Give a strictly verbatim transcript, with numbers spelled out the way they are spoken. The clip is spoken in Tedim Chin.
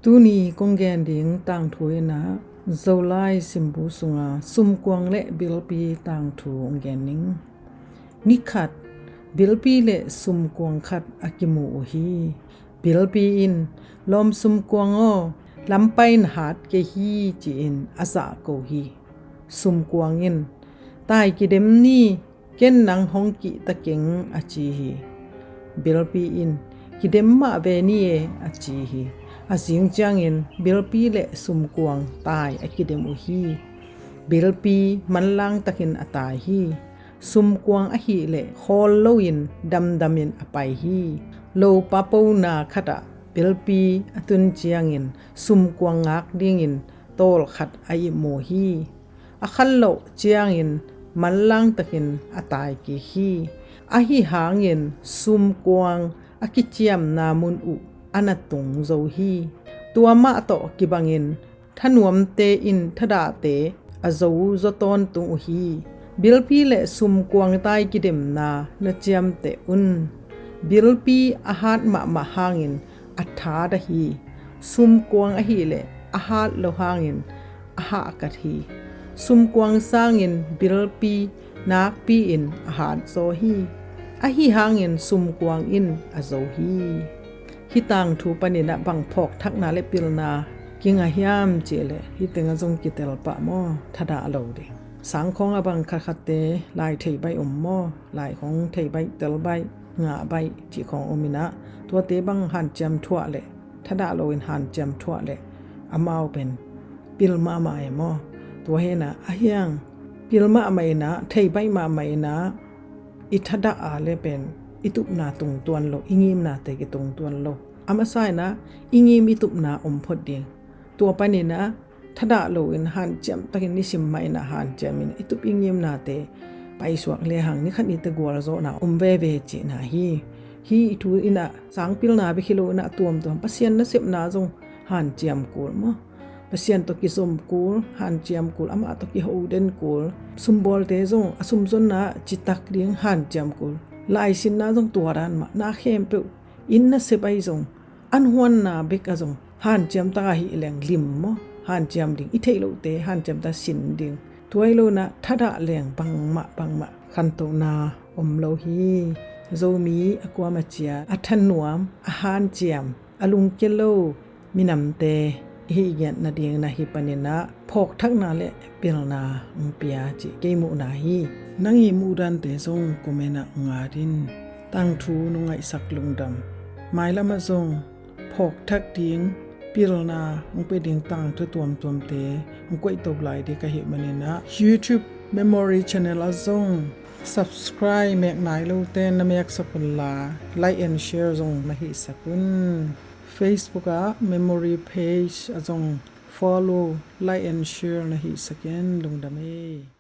Tuni kong gen ding tangthu in ah Zolai simbu sunga sumkuang le bilpi tangthu kong gen ning. Nikhat bilpi le sumkuang khat a kimu uh hi. Bilpi in, "Lawm sumkuang aw, lampai na hat kei hi," ci-in a zahko hi. Sumkuang in, "Tai kidem ni, ken nang hong kihta keng," a ci hi. Bilpi in, "Kidem mah ve ni e," a ci hi. A zing ciangin bilpi le sumkuang tai a kidem uh hi. Bilpi manlang takin a tai hi. Sumkuang ahih leh khawl loin damdamin a pai hi. Lopa pona khatah bilpi a tun ciangin sumkuang ngak dingin tawl khat a ihmu hi. A khalloh ciangin manlang takin a tai kik hi. Ahi hangin sumkuang a kiciamna mun uh a na tung zo hi. Tua mah tawh kibangin thanuamte in thadahte a zo zaw tawntung uh hi. Bilpi le sumkuang tai kidemna na ciamteh un. Bilpi a hat mahmah hangin a thadah hi. Sumkuang ahih leh a hat lo hangin a hahkat hi. Sumkuang sangin bilpi nakpi-in a hat zaw hi. Ahi hangin sumkuang in a zo hi. Hih tangthu panin ah bang phawkthakna le pilna kingah hiam cih leh hih tengah zong kitel pah maw, thadah lo ding. Sangkhawng a bang khatkhatte lai thei baih om maw, lai khawng thei baih, tel baih, ngah baih cih khawng om in ah, tuate bang hanciam thuah leh, thadah loin hanciam thuah leh amau pen pil mahmah e maw. Tua hi in ah, ahiang pil mahmah in ah, thei baih mahmah in ah, i thadah a leh pen i tupna tungtuan lo, i ngimnate kitungtuan lo. A masa in ah i ngim i tupna om phot ding. Tua panin ah thadah loin hanciam takin nisim mah in ah hanciam in i tup i ngimnate paisuak lehang ni khat ni teh gualzawhna om veve cihna hi. Hih i thu in ah sangpilna bek hi lo in ah a tuamtuam Pasian nasepna zong hanciam kul maw. Pasian tawh kizom kul, hanciam kul, amah tawh kihoden kul. Sumbawlte zong a sumzonna citak ding hanciam kul. Laisinna zong tua dan mah, na khempeuh in nasep ahi zong, an huanna bek ah zong hanciam tak ahih leng lim maw, hanciam ding, i theih lohte hanciam tak sin ding. Tua hi lo in ah thadah leng bangmah bangmah khantohna om lo hi. Zomi a kuama ciat a thanuam, a hanciam, a lungkia lo minamte i hih ngiat nading na hih panin ah phawkthakna le pilna hong pia cih kei muhna hi. Nang i muhdante zong comment ah ngat in. Tangthu nong ngaihsak lungdam. Mailam ah zong phawkthak ding, pilna hong pia ding tangthu tuamtuamte hong koihto lai ding ka hih manin ah, YouTube Memory Channel ah zong subscribe mek nai lote na meksak un la, like and share zong na hihsak un. Facebook ah Memory Page ah zong follow, like and share na hihsak in. Lungdam ei.